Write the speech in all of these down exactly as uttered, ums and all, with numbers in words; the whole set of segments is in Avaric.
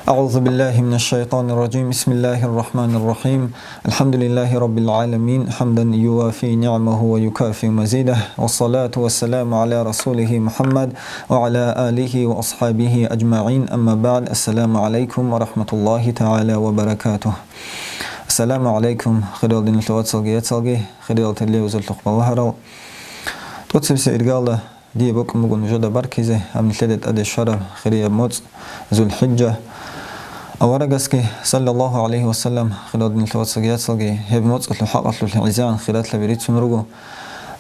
أعوذ بالله من الشيطان الرجيم. بسم الله الرحمن الرحيم. الحمد لله رب العالمين، حمدا يوافي نعمه ويكافئ مزيده، والصلاة والسلام على رسوله محمد وعلى آله وأصحابه أجمعين. أما بعد. السلام عليكم ورحمة الله تعالى وبركاته. السلام عليكم, хириял диналъул вацалги яцалги, хириял телевизорлъухъ балагьарал. ТӀоцебесеб иргалда дие бокьун буго нужеда баркизе гьаб нилъеда тӀаде щвараб хирияб моцӀ, ЗулхӀиджа. Аварагасги, саллаллагьу гӀалайгьи ва саллам, хириял диналъул вацалги яцалги, гьеб моцӀалъул хӀакъалъулъ гӀезегӀан хиралъаби рицун руго.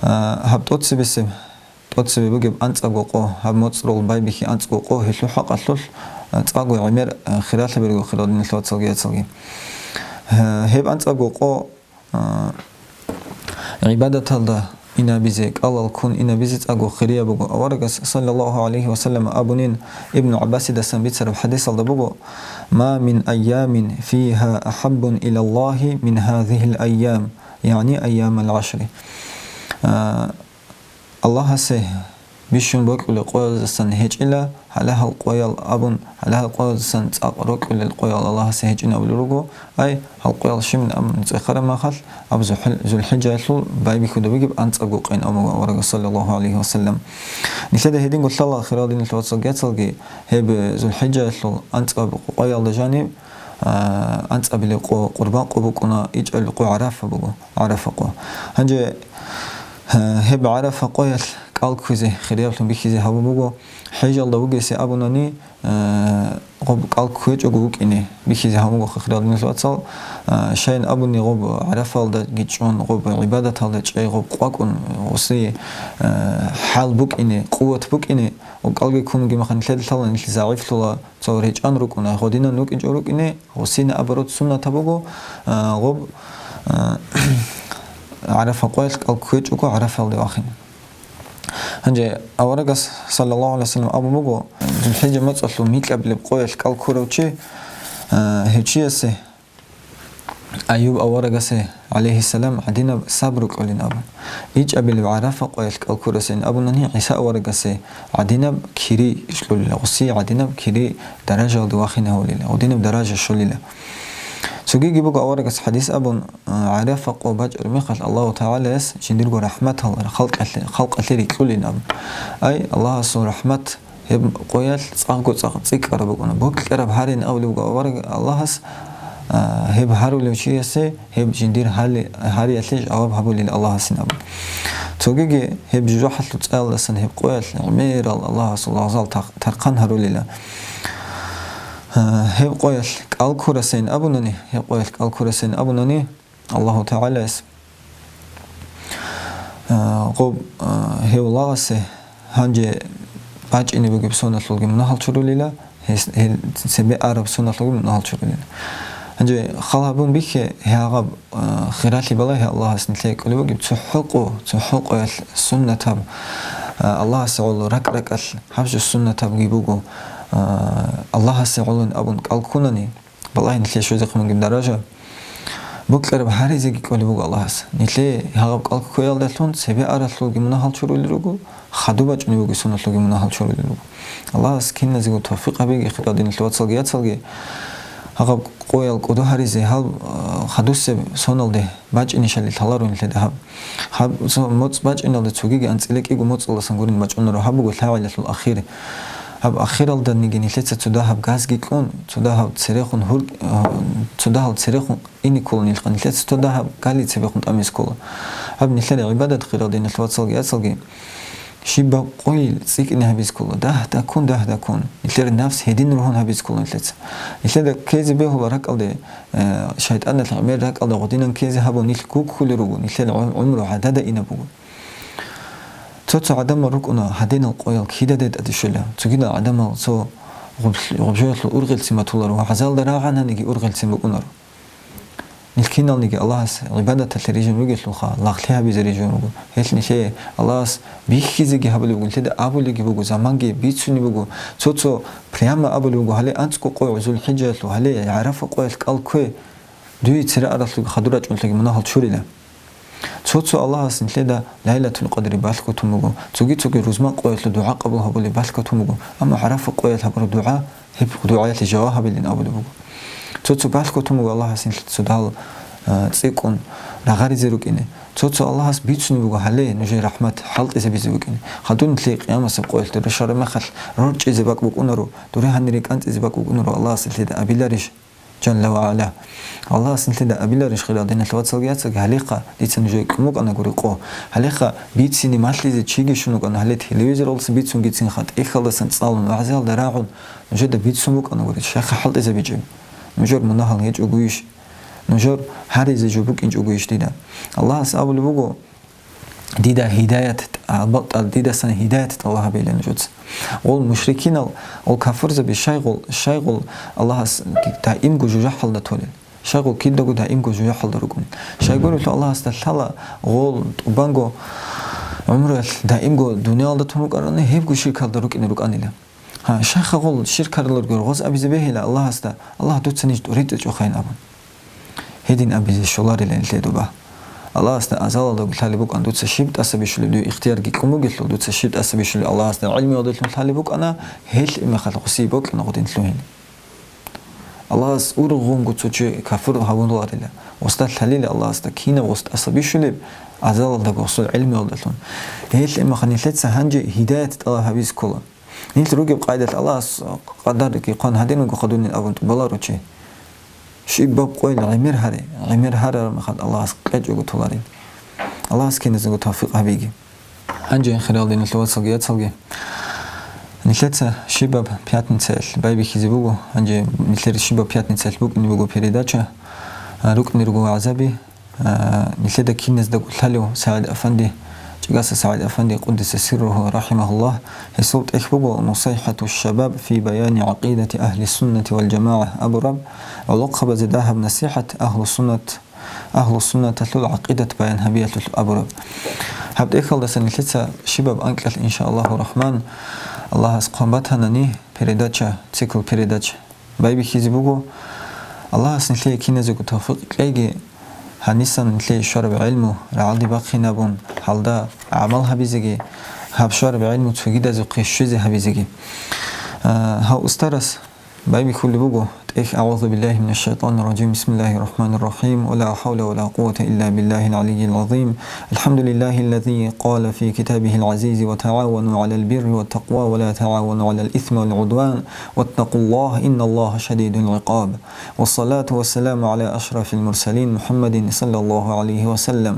А, гьаб тӀоцебесеб, тӀоцебе бугеб анцӀабго къо, гьаб моцӀрол байбихьи анцӀго къо, гьелъул хӀакъалъулъ, а, цӀакъго гӀемер, а, хиралъаби руго, хириял диналъул вацалги яцалги. Гьеб анцӀабго къо А, гӀибадаталда инабизе, кӀалал ккун инабизе цӀакъго хирияб буго. Аварагас, саллаллагьу гӀалайгьи ва саллам, абунин, Ибну ГӀаббасидасан бицараб хӀадисалда буго: «Ма мин айямин фигьа ахӀаббун илаллагьи мин гьазигьил айям», яни айямал гӀашри. А, Аллагьасе бищун бокьулел къоязасан гьечӀила, гьале гьал къоял абун, гьале гьал къоязасан цӀакъ рокьулел къоял Аллагьасе гьечӀин абулел руго, ай, гьал къоял щибин абун цӀехараб махалъ, аб ЗулхӀи-, ЗулхӀиджаялъул байбихьуда бугеб анцӀабго къоян абун буго аварагас, саллаллагьу гӀалайгьи ва саллам. Нилъеда гьединго лъала, хириял диналъул вацалги яцалги, гьеб ЗулхӀиджаялъул анцӀаб къоялда жаниб, а, анцӀабилеб къо, Къурбан къо букӀуна, ичӀабилеб къо ГӀарафа буго, ГӀарафа къо. Гьанже, а, гьеб ГӀарафа къоялъ кӀал кквезе хирияблъун бихьизе гьабун буго, хӀежалда вугесе абунани, а, гъоб кӀал кквечӀого вукӀине бихьизе гьабун буго, хириял диналъул вацал, а, щайин абуни гъоб ГӀарафалда гичӀун, гъоб гӀибадаталда чӀей, гъоб къвакӀун, гъуси, а, хӀал букӀине, къуват букӀине, гъоб кӀалги ккун бугеб мехалъ нилъеда лъала нилъ загӀифлъула, цо речӀчӀан рукӀуна, гъодинан вукӀинчӀо рукӀине, гъосин абураб суннатаб буго, а, гъоб, а, ГӀарафа къоялъ кӀал кквечӀого ГӀарафалде вахине. Гьанже аварагас, саллаллагьу гӀалайгьи ва саллам, абун буго, ЗулхӀиджа моцӀалъул микьабилеб къоялъ кӀал ккурав чи, а, гьев чиясе, Аюб аварагасе, гӀалайгьиссалам, гӀадинаб сабру кьолин абун. ИчӀабилеб ГӀарафа къоялъ кӀал ккурасейин абунани, ГӀиса аварагасе гӀадинаб кири кьолила, гъуси гӀадинаб кири даражаялде вахине гьавулила, гъудинаб даража щолила. Цогиги буго аварагас хӀадис абун, а, ГӀарафа къо бачӀараб мехалъ Аллагьу ТагӀалаяс жиндирго рахӀматал халкъалъе, халкъалъе рикьулин абун. Ай, Аллагьасул рахӀмат гьеб къоялъ цӀакъго цӀакъ цӀикӀкӀараб букӀуна. Бокьараб гьарин абулеб буго авараг Аллагьас, а, гьеб гьарулев чиясе гьеб жиндир гьали-, гьариялъе жаваб гьабулел Аллагьасин абун. Цогиги гьеб жужахӀалъул цӀаялдасан гьеб къоялъ гӀемерал Аллагьасул лагъзал тах-, тархъан гьарулила. А, гьеб къоялъ кӀал ккурасейин абунани, гьеб къоялъ кӀал ккурасейин абунани, Аллагьу ТагӀалаяс, а, гъоб, а, гьев лагъасе гьанже бачӀине бугеб соналъулги мунагьал чурулила, гьес, гьел цебе араб соналъулги мунагьал чурулила. Гьанже хал гьабун бихье, гьагъаб, а, хиралъи балагье Аллагьас нилъее кьолеб бугеб цохӀо къо, цохӀо къоялъ суннатаб, а, Аллагьасе гӀоло ракӀ-ракӀалъ гьаб жо суннатабги буго, а, Аллагьасе гӀолон абун кӀал ккунани, балагье нилъее щвезехъин бугеб даража. Бокьараб гьаризеги кӀолеб буго Аллагьас. Нилъее гьагъаб кӀал кквеялдалъун цебе аралъулги мунагьал чурулел руго, хадуб бачӀунеб бугеб соналъулги мунагьал чурулел руго. Аллагьас киназего тавфикъ гьабеги, хириял диналъул вацалги яцалги, гьагъаб къоял кӀодо гьаризе гьал, а, хадусеб соналде бачӀинищали лъаларо нилъеда гьаб. Гьаб цо моцӀ бачӀиналда цогиги анцӀила кӀиго моцӀалдасан гурин бачӀунаро, гьаб буго лъагӀалалъул ахир. Гьаб ахиралданиги нилъеца цо дагьаб газги кьун, цо дагьаб церехун гьур-, цо дагьал церехун ине ккола нилъ, нилъеца цо дагьаб гали цебехун тӀамизе ккола. Гьаб нилъер гӀибадат, хириял диналъул вацалги яцалги, щибаб къойил цӀикӀкӀине гьабизе ккола, дагь-даккун, дагь-даккун. Нилъер нафс гьедин ругьун гьабизе ккола нилъеца. Нилъеда ккезе бегьула ракӀалде, э, шайтӀаналъ гӀемер ракӀалда гъодинан ккезе гьабун, нилъ гуккулел руго, нилъер гӀум-, гӀумру гӀадада инаб буго. Цо-цо гӀадамал рукӀуна гьадинал къоял кидаде тӀаде щвела. Цогидал гӀадамал цо гъуб-, гъубжоялъул ургъелцин батуларо, гьазалда рагӀананиги ургъелцин букӀунаро. Нилъ киналниги Аллагьас гӀибадаталъе рижун ругелъулха, лагълъи гьабизе рижун руго. Гьелъ нилъее Аллагьас бихьизеги гьабулеб буго, нилъеда абулебги буго, заманги бицунеб буго, цо-цо прямо абулеб буго, гьале анцӀго къо ЗулхӀиджаялъул, гьале ГӀарафа къоялъ кӀал ккве, дуе цере аралъулги хадур рачӀунлъиги мунагьал чурила. Цо Цо-цо Аллагьас нилъеда Лайлатул Къадри балъго тун буго, цоги-цоги рузман къоялъул дугӀа къабул гьабулеб балъго тун буго, амма ГӀарафа къоялъ гьабураб дугӀа, гьеб дугӀаялъе жаваб гьабилин абулеб буго. Цо-цо балъго тун буго Аллагьас нилъеца цо дагьал, а, цӀикӀкӀун рагъаризе рукӀине. Цо-цо Аллагьас бицунеб буго гьале нужее рахӀмат хӀалтӀизабизе букӀине. Хадуб нилъее къиямасеб къоялъ дуре щвараб мехалъ рорчӀизе бакӀ букӀунаро, дуре гьанире кӀанцӀизе бакӀ букӀунаро Аллагьас нилъеда абиларищ? Жалла ва Гьала. Аллагьас нилъеда абиларищ, хириял диналъул вацалги яцалги, гьалихъа дица нужее кьун букӀана гури къо. Гьалихъа бицине малъизе чиги щун вукӀана, гьале телевизоралдасан бицунгицинха, тӀехьалдасан цӀалун, вагӀзаялда рагӀун, нужеда бицун букӀана гури, щайха хӀалтӀизабичӀеб? Нужер мунагьал гьечӀогойищ? Нужер гьаризе жо букӀинчӀогойищ дида? Аллагьас абулеб буго, дида гьидаят, гьалбакьал дидасан гьидаят тӀалаб гьабейилан нужеца. Гъол мушрикинал, гъол кафурзаби щайгъул, щайгъул Аллагьас даимго жужахӀалда толел? Щайгъул кидаго даимго жужахӀалда рукӀун? Щайгурелъул Аллагьасда лъала гъол тӀубанго гӀумруялъ даимго дуниялда тун рукӀарани, гьебго ширкалда рукӀине рукӀанила. Гьа, щайха гъол ширкаралурго гъоз абизе бегьила Аллагьасда, Аллагь, дуца ниж тӀуритӀичӀохъайин абун. Гьедин абизе щоларила нилъеда дуба. Аллагьасда азалалдаго лъалеб букӀан дуца щиб тӀаса бищулеб дие ихтиярги кьун бугелъул, дуца щиб тӀаса бищулеб Аллагьасда гӀилмуялдалъун лъалеб букӀана, гьелъ имахалъ гъосие бокьана гъодин лъугьин. Аллагьас ургъунго цо чи кафур гьавуларила, гъосда лъалила Аллагьасда кинаб гъос тӀаса бищулеб азалалдаго гъосул гӀилмуялдалъун. Гьелъ имаха нилъеца гьанже гьидаят тӀалаб гьабиз ккола. Нилъ ругеб къайдалъ Аллагьас къадарги хъван гьадин вуго хадунин абун тӀубаларо чи. Щибаб къойил гӀемер гьаре, гӀемер гьарараб мехалъ Аллагьас кьечӀого толарин. Аллагьас киназего тавфикъ гьабиги. Гьанже, хириял диналъул вацалги яцалги, нилъеца щибаб пятницаялъ байбихьизе буго, гьанже нилъер щибаб пятницаялъ букӀине буго передача, а, рукӀине руго вагӀзаби, А, нилъеда киназдаго лъалев СагӀид Афанди, ЧӀегаса СагӀид Афанди, къуддиса сирругьу, рахӀимагьуллагь, гьесул тӀехь буго «Нусайхату шабаб фи баяни гӀакъидати агьли суннати вал жамагӀа» абураб, гӀолохъабазе дагьаб насихӀат агьлу суннат, агьлу суннаталъул гӀакъидат баян гьабиялъулъ абураб. Гьаб тӀехьалдаса нилъеца щибаб анкьалъ, иншааллагьу рахман, Аллагьас хъван батанани, передача, цикл передач байбихьизе буго. Аллагьас нилъее киназего тавфикъ кьеги, гьанисан нилъее щвараб гӀелму рагӀалде бахъинабун, гьалда гӀамал гьабизеги, гьаб щвараб гӀелму цогидазухъе щвезе гьабизеги. А, гьав устарас байбихьулеб буго тӀехь: «أعوذ بالله من الشيطان الرجيم. بسم الله الرحمن الرحيم. ولا حول ولا قوة إلا بالله العلي العظيم. الحمد لله الذي قال في كتابه العزيز: وتعاونوا على البر والتقوى ولا تعاونوا على الإثم والعدوان». واتقوا الله إن الله شديد العقاب. والصلاة والسلام على أشرف المرسلين محمد صلى الله عليه وسلم.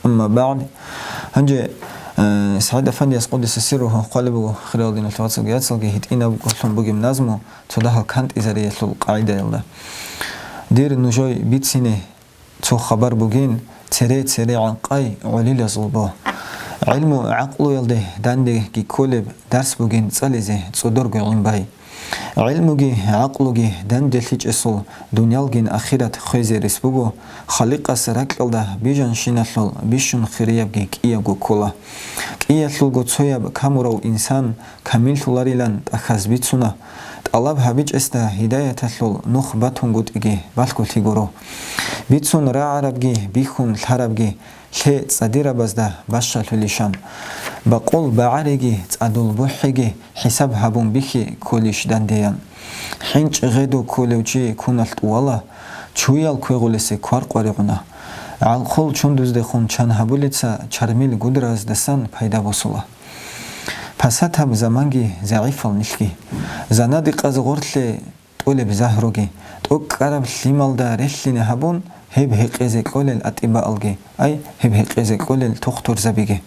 أما بعد. Гьанже, э, СагӀид Афандияс, къуддиса сирругьу, хъвалеб буго, хириял диналъул вацалги яцалги, гьитӀинаб кӀолъун бугеб назму цо дагьал кантӀизариялъул къагӀидаялда. Дир нужее бицине цо хабар бугин, цере-цере гӀанкъай гӀолилазул бо. ГӀилму гӀакълуялде дандеги кколеб дарс бугин цӀализе цӀодорго гӀин бай. ГӀилмуги гӀакълуги данделъичӀесул дуниялгин ахират хвезе рес буго, Халикъас ракьалда бижанщиналъул бищун хириябги кӀиябго ккола. КӀиялъулго цояб камурав инсан камиллъуларилан тӀахьаз бицуна, тӀалаб гьабичӀесда гьидаяталъул нух батунгутӀиги балъголъи гуро. Бицун рагӀарабги бихьун лъарабги лъе цӀадирабазда бащалъулищан. Бакъул багӀариги цӀадул бухӀиги хӀисаб гьабун бихьи кколищ дандеян. ХӀинчӀ гъеду кколев чи куналъ тӀувала, чуял квегъулесе квар къваригъуна. ГӀалхул чундуздехун чан гьабулеца чармил гудраздасан пайда босула. Пасатаб заманги загӀипал нилъги. Занадикъаз гъорлъе тӀолеб загьруги, тӀокӀкӀараб лъималда релълъине гьабун, гьеб гьекъезе кьолел атӀибаалги, ай, гьеб гьекъезе кьолел тухтурзабиги.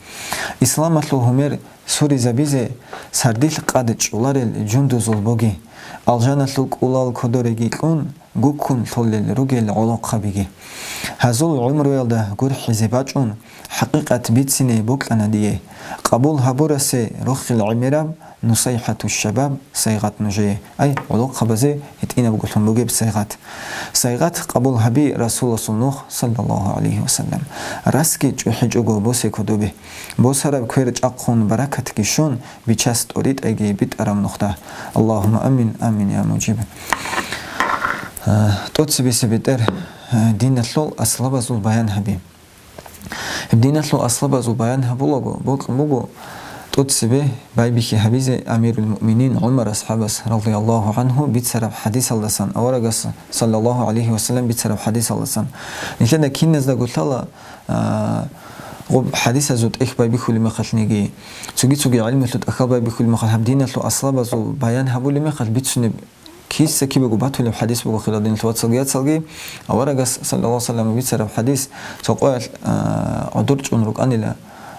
Исламалъул гьумер суризабизе сардилъ къад чӀоларел жундузул боги, алжаналъул кӀулал кодореги кьун, гуккун лъолел ругел гӀолохъабиги. Гьазул гӀумруялда гурхӀизе бачӀун, хӀакъикъат бицине бокьана дие. Къабул гьабурасе рохел гӀемераб, Нусайхату шабаб, сайгъат нужее. Ай, гӀолохъабазе гьитӀинабгулъун бугеб сайгъат. Сайгъат къабул гьаби Расуласул нух, саллаллагьу гӀалайгьи ва саллам. Расги чӀухӀичӀого босе кодобе. Босараб квер чӀахъун баракатги щун, бичас тӀоритӀайги битӀараб нухда. Аллагьумма амин, амин, я муджиб. А, тӀоцебесеб бетӀер, а, диналъул аслабазул баян гьаби. Гьеб диналъул аслабазул баян гьабулаго, бокьун буго тӀоцебе байбихьи гьабизе амирул муъминин ГӀумар асхӀабас, радияллагьу гӀангьу, бицараб хӀадисалдасан, аварагас, саллаллагьу гӀалайгьи ва саллам, бицараб хӀадисалдасан. Нилъеда киназдаго лъала, а, гъоб хӀадисазул тӀехь байбихьулеб мехалъниги, цоги-цоги гӀилмулъул тӀахьал байбихьулеб мехалъ, гьаб диналъул аслабазул баян гьабулеб мехалъ бицунеб киса-кибего батулеб хӀадис буго, хирал диналъул вацалги яцалги, аварагас, саллаллагьу гӀалайгьи ва саллам, бицараб хӀадис, цо къоялъ, а, гӀодор чӀун рукӀанила,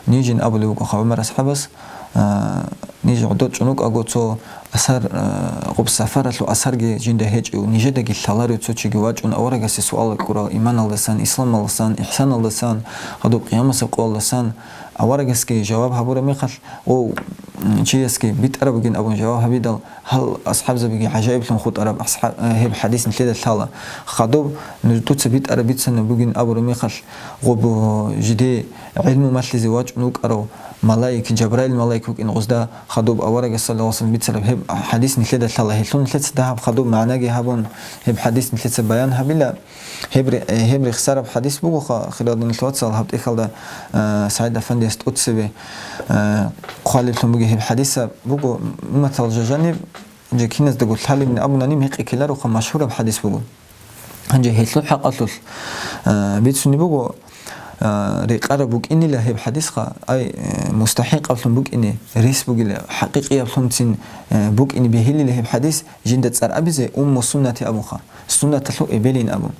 нижин абулеб буго ГӀумар асхӀабас, а, ниж гӀодор чӀун рукӀаго цо асар, а, гъоб сапаралъул асарги жинда гьечӀев, нижедаги лъаларев цо чиги вачӀун аварагасе суал кьурал иманалдасан, исламалдасан, ихсаналдасан, гьадуб къиямасеб къоялдасан, аварагасги жаваб гьабураб мехалъ, гъов, м, чиясги битӀараб бугин абун жаваб гьабидал, гьал асхӀабзабиги гӀажаиблъун хутӀараб асхӀаб-, э, гьеб хӀадис нилъеда лъала. Хадуб, ну, дуца битӀараб бицана бугин абураб мехалъ, гъоб, э, жиде гӀилму малъизе вачӀун вукӀарав малаик, Жабраил малаик вукӀин гъозда хадуб аварагас, саллаллагьу гӀалайгьи ва саллам, бицараб гьеб хӀадис нилъеда лъала. Гьелъун нилъеца дагьаб хадуб магӀнаги гьабун, гьеб хӀадис нилъеца баян гьабила. Гьеб ре-, э, гьеб рехсараб хӀадис бугоха, хирал диналъул вацал, гьаб тӀехьалда, э, СагӀид Афандияс тӀоцебе, э, хъвалеблъун бугеб гьеб хӀадисаб буго, умматал жажаниб, гьанже киназдаго лъалебин абунани, мекъи ккелароха, машгьураб хӀадис буго. Гьанже гьелъул хӀакъалъулъ, э, бицунеб буго, э, рекъараб букӀинила гьеб хӀадисха, ай, э, мустахӀикъаблъун букӀине рес бугила, хӀакъикъияблъунцин, э, букӀине бегьилила гьеб хӀадис, жинда цӀар абизе Умму Суннати абунха. Суннаталъул эбелин абун.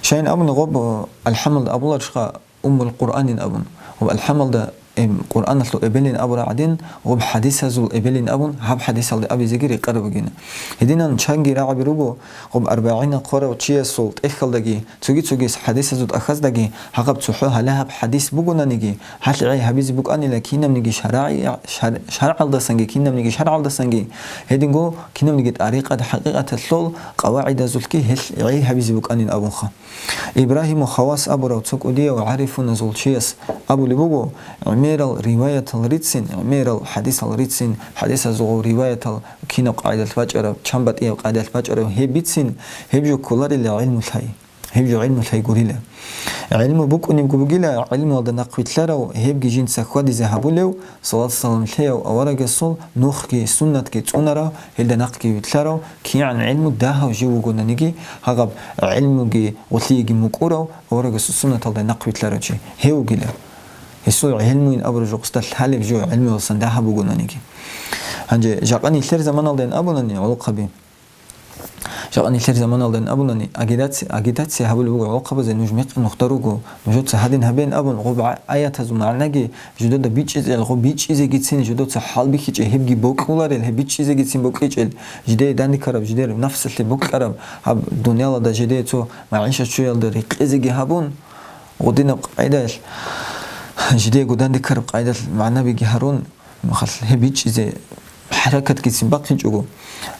Щайин абуни гъоб, э, АлхӀамалда абуларищха Уммул Къуръанин абун. Гъоб АлхӀамалда, эм, Къуръаналъул эбелин абураб гӀадин, гъоб хӀадисазул эбелин абун, гьаб хӀадисалда абизеги рекъараб бугина. Гьединан чанги рагӀаби руго, гъоб АрбагӀина хъварав чиясул тӀехьалдаги, цоги-цоги хӀадисазул тӀахьаздаги, гьагъаб цохӀо гьале гьаб хӀадис бугонаниги, гьалъ гӀей гьабизе букӀанила кинабниги шарагӀи-, шар-, шаргӀалдасанги, кинабниги шаргӀалдасанги, гьединго кинабниги тӀарикъат-хӀакъикъаталъул къавагӀидазулъги гьелъ гӀей гьабизе букӀанин абунха. Ибрагьиму Хавас абурав цо кӀудияв гӀарифуназул чияс абулеб буго, гӀемерал риваятал рицин, гӀемерал хӀадисал рицин, хӀадисазул риваятал кинаб къайдалъ бачӀараб, чан батӀияб къайдалъ бачӀараб гьеб бицин, гьеб жо кколарила гӀилму лъай. Гьеб жо гӀилму лъай гурила. ГӀилму букӀунебго бугила, гӀилмуялда нахъвилълъарав, гьебги жинца хьвадизе гьабулев, салат-салам лъеяв аварагасул нухги суннатги цӀунарав, гьелда нахъги вилълъарав, кигӀан гӀилму дагьав жив вугонаниги, гьагъаб гӀилмуги гъулъиеги мукӀурав, аварагасул суннаталда нахъвилълъарав чи гьев вугила. Гьесул гӀилмуйин абураб жо гъосда лъалеб жо гӀилмуялдасан дагьаб бугонаниги. Гьанже жакъа нилъер заманалдайин абунани, гӀолохъаби, Жакъа нилъер заманалдайин абунани, агитаци-, агитация гьабулеб буго гӀолохъабазе, нуж мекъи нухда руго, нужеца гьадин гьабеян абун, гъоб а-, аятазул магӀнаги жидеда бичӀчӀизел, гъоб бичӀчӀизегицин жидеца хӀалбихьичӀеб, гьебги бокьуларел, гьеб бичӀчӀизегицин бокьичӀел, жидее дандекараб, жидер нафсалъе бокьараб, гьаб дунялалда жидее цо магӀишат щвеялда рекъезеги гьабун, гъодинаб къайдаялъ, жидеего дандекараб къайдаялъ магӀнабиги гьарун, Махал гьеб бичӀчӀизе хӀаракатгицин бахъичӀого,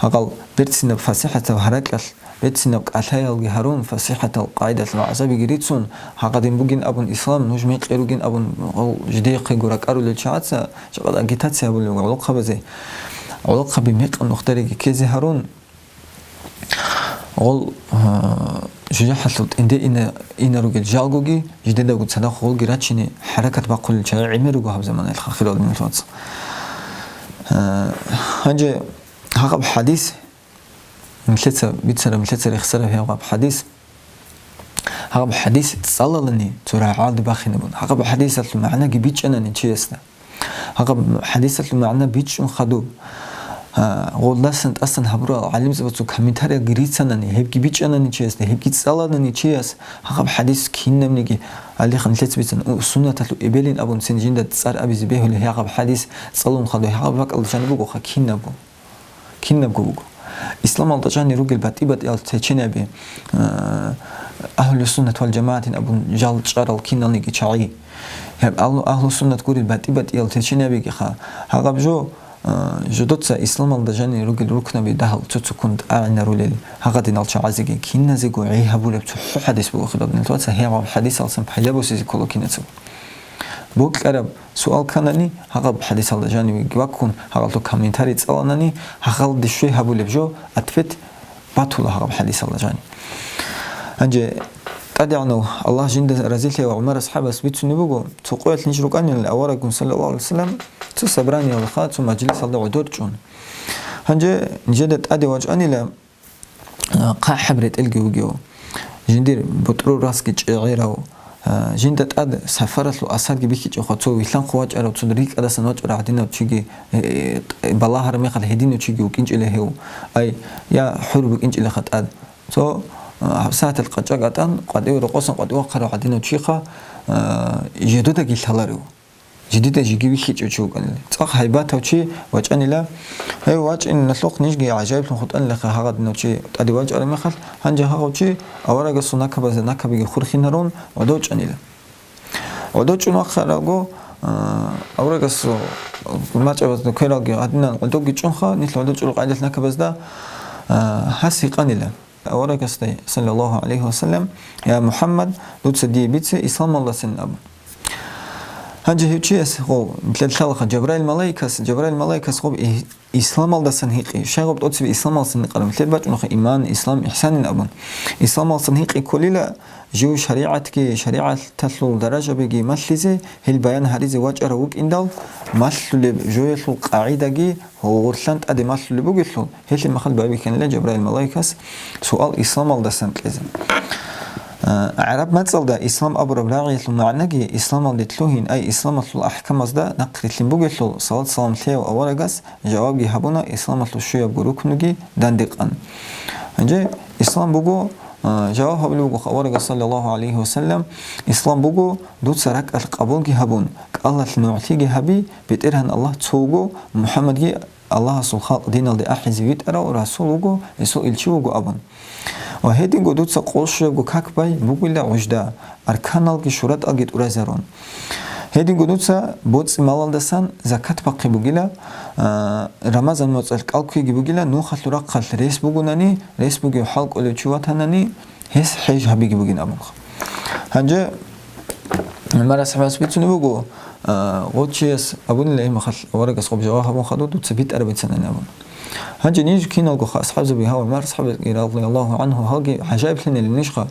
гьагъал берцинаб фасихӀатаб гьаракьалъ, берцинаб кӀалъаялги гьарун, фасихӀатал къайдалъ вагӀзабиги рицун, гьагъадин бугин абун ислам, нуж мекъи ругин абун, гъол жидехъего ракӀарулел чагӀаца жакъа агитация гьабулел гӀолохъабазе, гӀолохъаби мекъан нухдареги ккезе гьарун, Гъол, а, жужахӀалъул тӀинде ина-, ина ругел жалгоги, жидедаго цадахъ гъолги рачине хӀаракат бахъулел чагӀи гӀемер руго гьаб заманаялъ, хирал диналъул вацал. А, гьанже гьагъаб хӀадис, нилъеца бицараб, нилъеца рехсараб гьаб хӀадис, гьаб хӀадис цӀалалани цо рагӀалде бахинабун. Гьаб хӀадисалъул магӀнаги бичӀчӀанани чиясда. Гьаб хӀадисалъул магӀна бичӀчӀун хадуб. А, гъолдасан тӀасан гьабурал гӀалимзабацун комментариялги рицанани, гьебги бичӀчӀанани чиясда, гьебги цӀаланани чияс, гьаб хӀадис кинабниги, алихъ нилъеца бицан, у, суннаталъул эбелин абун цин жинда цӀар абизе бегьулеб гьаб хӀадис цӀалун хадуб, гьаб бакӀалда жаниб бугоха кинабго. Кинабго буго. Исламалда жанир ругел батӀи-батӀиял течениеби, а, Агьлу-суннат вал-жамагӀатин абун жал чӀарал киналниги чагӀи. Гьеб агьлу-, Агьлу-суннат гурел батӀи-батӀиял течениебигиха. Гьагъаб жо, а, жодоца исламалда жанир ругел рукнаби дагьал цо-цоккун тӀагӀинарулел, гьагъадинал чагӀазеги киназего гӀей гьабулеб цохӀо хӀадис буго хирал диналъул вацал, гьеб хӀадисалсан пайда босизе ккола кинацаго. Бокьараб суал кканани, гьагъаб хӀадисалда жанивеги ваккун, гьагъалъул комментарий цӀаланани, гьагъалде щвей гьабулеб жо, ответ батула гьагъаб хӀадисалда жани. Гьанже ТӀадегӀанав, Аллагь жинда разилъаяв ГӀумар асхӀабас бицунеб буго, цо къоялъ ниж рукӀанилан авараггун, саллаллагьу гӀалайгьи вассалам, цо собраниялда ха, цо мажлисалда гӀодор чӀун. Гьанже нижеда тӀаде вачӀанила, а, хъахӀаб ретӀелги вугев, жиндир бутӀрул расги чӀегӀерав, а, жинда тӀад сафаралъул асарги бихьичӀевха, цо вилълъанхъ вачӀарав, цо рикӀкӀадасан вачӀарав гӀадинав чиги, э, э, балагьараб мехалъ гьединав чиги вукӀинчӀила гьев, ай, я хӀур букӀинчӀилаха тӀад. Цо, а, гьабсагӀаталъ къачӀа гатӀан, къватӀив рокъосан къватӀив вахъарав гӀадинав чиха, а, жидедаги лъаларев. Жидеда жеги вихьичӀев чи вукӀанила. ЦӀакъ гьайбатав чи вачӀанила. Гьев вачӀиналъухъ нижги гӀажаиблъун хутӀанилаха гьагъадинав чи тӀаде вачӀараб мехалъ, гьанже гьагъав чи аварагасул накабазда накабиги хурхинарун гӀодов чӀанила. ГӀодов чӀун вахъарабго, а, аварагасул мачӀабазда квералги гьадинан гӀодовги чӀунха, нилъ гӀодов чӀул къайдалъ накабазда, а, гьас гьикъанила. Аварагасда, саллаллагьу гӀалайгьи вассалам: «Я МухӀаммад, дуца дие бице исламалдасан», — абун. Гьанже гьев чияс гъов, нилъеда лъалаха Жабраил малаикас, Жабраил малаикас гъоб и-, исламалдасан гьикъи, щай гъоб тӀоцебе исламалдасан гьикъараб? Нилъеда бачӀунха иман, ислам, ихсанин абун. Исламалдасан гьикъи кколила, жив шаригӀатги, шаригӀаталъул даражабиги малъизе, гьел баян гьаризе вачӀарав вукӀиндал, малъулеб жоялъул къагӀидаги гьогъорлъан тӀаде малъулеб бугелъул, гьелъе махал байбихьанила Жабраил малаикас суал исламалдасан кьезе. А, гӀараб мацӀалда ислам абураб рагӀиялъул магӀнаги исламалде лъугьин, ай исламалъул ахӀкамазда нахърилълъин бугелъул, салат-салам лъеяв аварагас жавабги гьабуна, исламалъул щуябго рукнуги дандекъан. Гьанже ислам буго, а, жаваб гьабулеб буго аварагас, саллаллагьу гӀалайгьи вассалам, ислам буго дуца ракӀалъ къабулги гьабун, кӀалалъ нугӀлъиги гьаби, БетӀергьан Аллагь цо вуго, МухӀаммадги Аллагьасул халкъ диналде ахӀизе витӀарав расул вуго, гьесул илчи вуго абун. Ва гьединго дуца къолъ щуябго как бай бугила гӀужда, арканалги шуратӀалги тӀуразарун. Гьединго дуца боцӀи-малалдасан закат бахъи бугила, а, Рамазан моцӀалъ кӀал кквеги бугила, нухалъул рахъалъ рес бугунани, рес бугев хӀал кӀолев чи ватанани, гьес хӀеж гьабиги бугин абунха. Гьанже ГӀумар асхӀабас бицунеб буго, а, гъов чияс абунила гьеб мехалъ, аварагас гъоб жаваб гьабун хадур, дуца битӀараб бицанани абун. Гьанже ниж киналго ха, асхӀабзаби гьав ГӀумар асхӀабги, радияллагьу гӀангьу, гьалги гӀажаиблъинали нижха,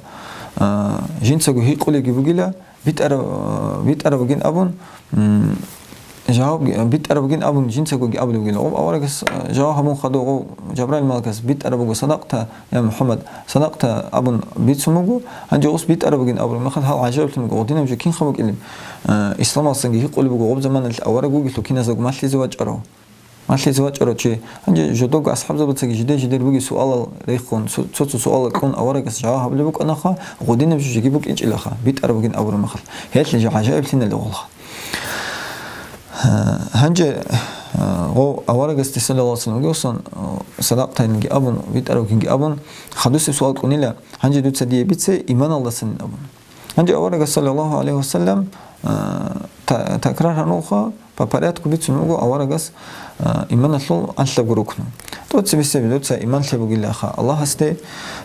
а, жинцаго гьикъулеги бугила, битӀараб, битӀараб бугин абун, м, жаваб, битӀараб бугин абун жинцагоги абулеб бугила. Гъоб аварагас, а, жаваб гьабун хадур, гъов Жабраил малаикас битӀараб буго садакъта, я МухӀаммад, садакъта абун бицун буго, гьанже гъос битӀараб бугин абураб мехалъ гьал гӀажаиблъун буго, гъодинаб жо кинха букӀилеб? Э, исламалдасанги гьикъулеб буго гъоб заманалъ авараг вугелъул киназдаго малъизе вачӀарав. Малъизе вачӀарав чи. Гьанже жодого асхӀабзабацаги жиде-жидер бугеб суалал рехун, цо-, цо-цо суалал кьун аварагас жаваб гьабулеб букӀанаха, гъодинаб жо жеги букӀинчӀилаха, битӀараб бугин абураб мехалъ. Гьелъ жо гӀажаиблъинали гъолха. Гьанже, гъов аварагасде, саллаллагьу гӀалайгьи вассалам, вугевсан, садакътайинги абун, битӀарабгинги абун, хадусеб суал кьунила, гьанже дуца дие бице иманалдасанин абун. Гьанже аварагас, саллаллагьу гӀалайгьи вассалам, та-, такрар гьанувха, по порядку бицун вуго аварагас, иманалъул анлъабго рукну. ТӀоцебесеб дуца иман лъеб бугилаха Аллагьасде,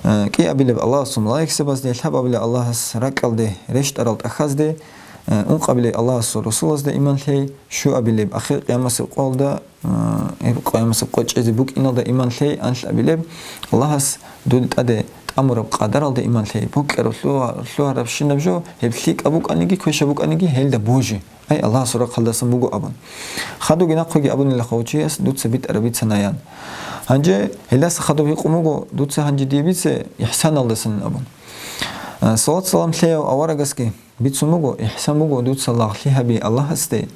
кӀиабилеб Аллагьасул малаикзабазде, лъабабилеб Аллагьас ракӀалде рещтӀарал тӀахьазде, ункъабилеб Аллагьасул расулазда иман лъей, щуабилеб ахир къиямасеб къоялда, э, гьеб къиямасеб къо чӀезе букӀиналда иман лъей, анлъабилеб Аллагьас дуда тӀаде тӀамураб къадаралда иман лъей, букӀараб лъугьа-, лъугьарабщинаб жо, гьеб лъикӀаб букӀаниги, квешаб букӀаниги, гьелда божи. Ай, Аллагьасул рахъалдасан буго абун. Хадуги нахъеги абунилаха гъов чияс, дуца битӀараб бицанаян. Гьанже гьелдаса хадуб гьикъун буго, дуца гьанже дие бице, ихсаналдасанин абун. Э, салат-салам лъеяв аварагасги бицун буго, ихсан буго дуца лагълъи гьаби Аллагьасде,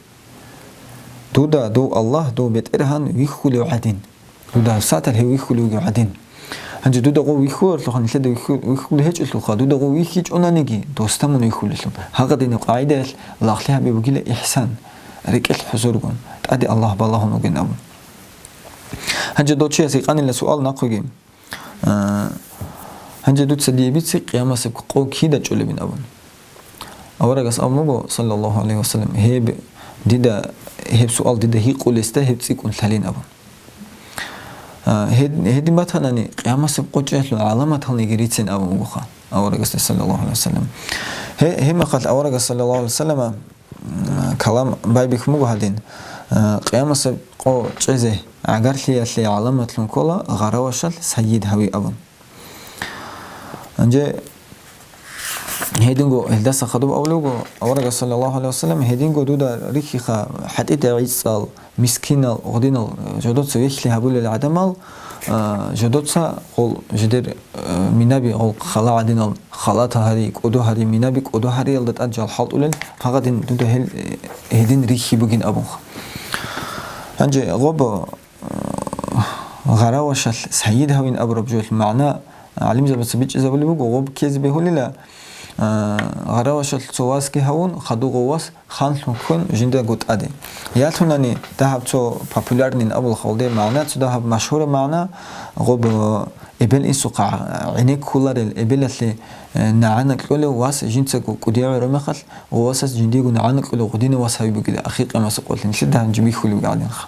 дуда дов Аллагь, дов БетӀергьан вихьулев гӀадин. Дуда гьабсагӀаталъ гьев вихьулев вугев гӀадин. Гьанже дуда гъов вихьулароха, нилъеда вихьу-, вихьулев гьечӀелъулха, дуда гъов вихьичӀонаниги, дос тамун вихьулелъул. Гьагъадинаб къагӀидаялъ лагълъи гьаби бугила ихсан, рекӀелъ хӀузургун, тӀаде Аллагь балагьун вугин абун. Гьанже дов чияс гьикъанила суал нахъеги. А, гьанже дуца дие бице, къиямасеб къо кида чӀолебин абун. Аварагас абун буго, саллаллагьу гӀалайгьи вассалам, гьеб дида, гьеб суал дида гьикъулесда гьеб цӀикӀкӀун лъалин абун. А, гьед-, гьедин батанани, къиямасеб къо чӀеялъул гӀаламаталниги рицин абун бугоха аварагасда, саллаллагьу гӀалайгьи вассалам. Гье-, гьеб мехалъ аварагас, саллаллагьу гӀалайгьи вассалама, м, калам байбихьун буго гьадин, а, къиямасеб къо чӀезе гӀагарлъиялъе гӀаламатлъун ккола гъаравашал сайид гьави абун. Гьанже Гьединго гьелдаса хадуб абулеб буго, аварагас, саллаллагьу гӀалайгьи ва саллам, гьединго дуда рихьиха хӀатӀида гӀицӀал, мискинал, гъодинал, жодоца вехьлъи гьабулел гӀадамал, а, жодоца гъол жидер, а, минаби гъол хала гӀадинал, халатал гьари, кӀодо гьари, минаби кӀодо гьариялда тӀад жал хӀалтӀулел, гьагъадин дуда гьел, э, гьедин рихьи бугин абунха. Гьанже гъоб, э, гъаравашалъ сайид гьавин абураб жоялъ магӀна гӀалимзабаца бичӀчӀизабулеб буго, гъоб ккезе бегьулила, э, гъаравашалъ цо васги гьавун, хадув гъов вас ханлъун ккун жиндаго тӀаде. Ялъунани дагьаб цо популярнин абулха гъолде магӀна, цо дагьаб машгьураб магӀна, гъоб, э, эбел-инсухъа гӀенеккуларел, эбелалъе, э, нагӀана кьолев вас жинцаго кӀудияв гӀуро мехалъ, гъов васас жиндиего нагӀана кьолев гъодинав вас гьави бугила ахир къиямасеб къоялъ нилъеда гьанже бихьулеб буго гӀадинха.